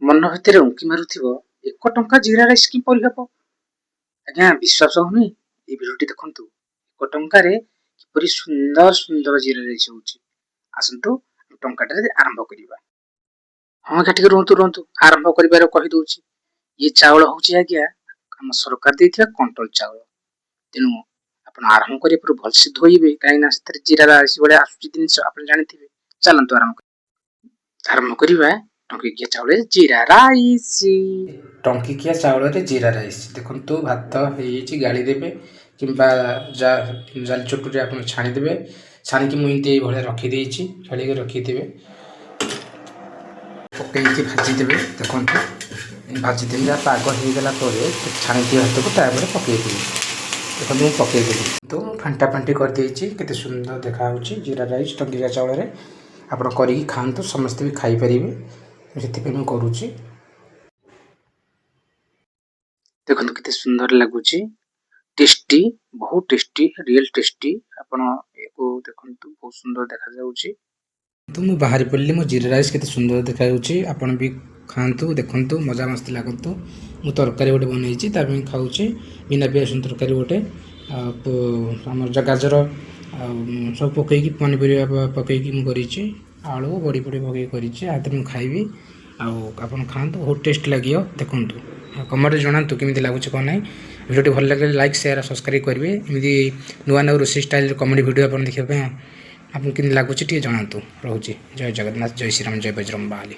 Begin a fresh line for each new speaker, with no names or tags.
ମନ ଭିତରେ ଉଙ୍କି ମାରୁଥିବ, 1 ଟଙ୍କା ଜିରା ରାଇସ୍ କିପରି ହେବ? ଆଜ୍ଞା, ବିଶ୍ୱାସ ହଉନି? ଏଇ ଭିଡ଼ିଓଟି ଦେଖନ୍ତୁ, 1 ଟଙ୍କାରେ କିପରି ସୁନ୍ଦର ସୁନ୍ଦର ଜିରା ରାଇସ୍ ହେଉଛି। ଆସନ୍ତୁ, ଟଙ୍କାଟାରେ ଆରମ୍ଭ କରିବା। ହଁ ଆଜ୍ଞା, ଟିକେ ରୁହନ୍ତୁ ରୁହନ୍ତୁ, ଆରମ୍ଭ କରିବାର କହିଦଉଛି। ଇଏ ଚାଉଳ ହଉଛି ଆଜ୍ଞା ଆମ ସରକାର ଦେଇଥିବା କଣ୍ଟ୍ରୋଲ ଚାଉଳ। ତେଣୁ ଆପଣ ଆରମ୍ଭ କରିବା ପୂର୍ବରୁ ଭଲସେ ଧୋଇବେ, କାହିଁକି ନା ସେଥିରେ ଜିରା ରାଇସ୍ ଭଳିଆ ଆସୁଛି ଜିନିଷ, ଆପଣ ଜାଣିଥିବେ। ଚାଲନ୍ତୁ, ଆରମ୍ଭ କରିବା ଟଙ୍କିକିଆ ଚାଉଳରେ ଜିରା ରାଇସ୍।
ଟଙ୍କିକିଆ ଚାଉଳରେ ଜିରା ରାଇସ୍। ଦେଖନ୍ତୁ, ଭାତ ହେଇଯାଇଛି। ଗାଳି ଦେବେ କିମ୍ବା ଜାଲି ଚଟୁରେ ଆପଣ ଛାଣିଦେବେ। ଛାଣିକି ମୁଁ ଏମିତି ଏଇଭଳିଆ ରଖିଦେଇଛି। ଛାଣିକି ରଖିଦେବେ, ପକେଇକି ଭାଜିଦେବେ। ଦେଖନ୍ତୁ, ଭାଜିଦେବେ। ପାଗ ହେଇଗଲା ପରେ ଛାଣିଥିବା ଭାତକୁ ତାପରେ ପକେଇଦେବେ। ଦେଖନ୍ତୁ, ମୁଁ ପକେଇଦେଲି। ତ ମୁଁ ଫେଣ୍ଟା ଫେଣ୍ଟି କରିଦେଇଛି। କେତେ ସୁନ୍ଦର ଦେଖାହେଉଛି ଜିରା ରାଇସ୍ ଟଙ୍କିକିଆ ଚାଉଳରେ। ଆପଣ କରିକି ଖାଆନ୍ତୁ, ସମସ୍ତେ ବି ଖାଇପାରିବେ। ସେଥିପାଇଁ ମୁଁ କରୁଛି।
ଦେଖନ୍ତୁ, କେତେ ସୁନ୍ଦର ଲାଗୁଛି। ଟେଷ୍ଟି, ବହୁତ ଟେଷ୍ଟି, ରିଏଲ ଟେଷ୍ଟି। ଆପଣ ୟାକୁ ଦେଖନ୍ତୁ, ବହୁତ ସୁନ୍ଦର ଦେଖାଯାଉଛି।
ତ ମୁଁ ବାହାରି ପଡ଼ିଲି। ମୋ ଜିରା ରାଇସ୍ କେତେ ସୁନ୍ଦର ଦେଖାଯାଉଛି। ଆପଣ ବି ଖାଆନ୍ତୁ, ଦେଖନ୍ତୁ, ମଜାମସ୍ତି ଲାଗନ୍ତୁ। ମୁଁ ତରକାରୀ ଗୋଟେ ବନେଇଛି, ତା ପାଇଁ ଖାଉଛି। ବିନା ପିଆଜ ରସୁଣ ତରକାରୀ ଗୋଟେ। ଆଉ ଆମର ଗାଜର ଆଉ ସବୁ ପକେଇକି, ପନିପରିବା ପକେଇକି ମୁଁ କରିଛି। ଆଳୁ, ବଡ଼ି ଫଡ଼ି ପକେଇକି କରିଛି। ଆଥରେ ମୁଁ ଖାଇବି ଆଉ ଆପଣ ଖାଆନ୍ତୁ, ବହୁତ ଟେଷ୍ଟ ଲାଗିବ। ଦେଖନ୍ତୁ ଆଉ କମେଣ୍ଟରେ ଜଣାନ୍ତୁ କେମିତି ଲାଗୁଛି, କ'ଣ ନାହିଁ। ଭିଡ଼ିଓଟି ଭଲ ଲାଗିଲେ ଲାଇକ୍, ସେୟାର, ସବସ୍କ୍ରାଇବ୍ କରିବେ। ଏମିତି ନୂଆ ନୂଆ ରୋଷେଇ ଷ୍ଟାଇଲ୍ର କମେଡ଼ି ଭିଡ଼ିଓ ଆପଣ ଦେଖିବା ପାଇଁ ଆପଣଙ୍କୁ କେମିତି ଲାଗୁଛି, ଟିକେ ଜଣାନ୍ତୁ। ରହୁଛି। ଜୟ ଜଗନ୍ନାଥ, ଜୟ ଶ୍ରୀରାମ, ଜୟ ବଜରଙ୍ଗବାଲି।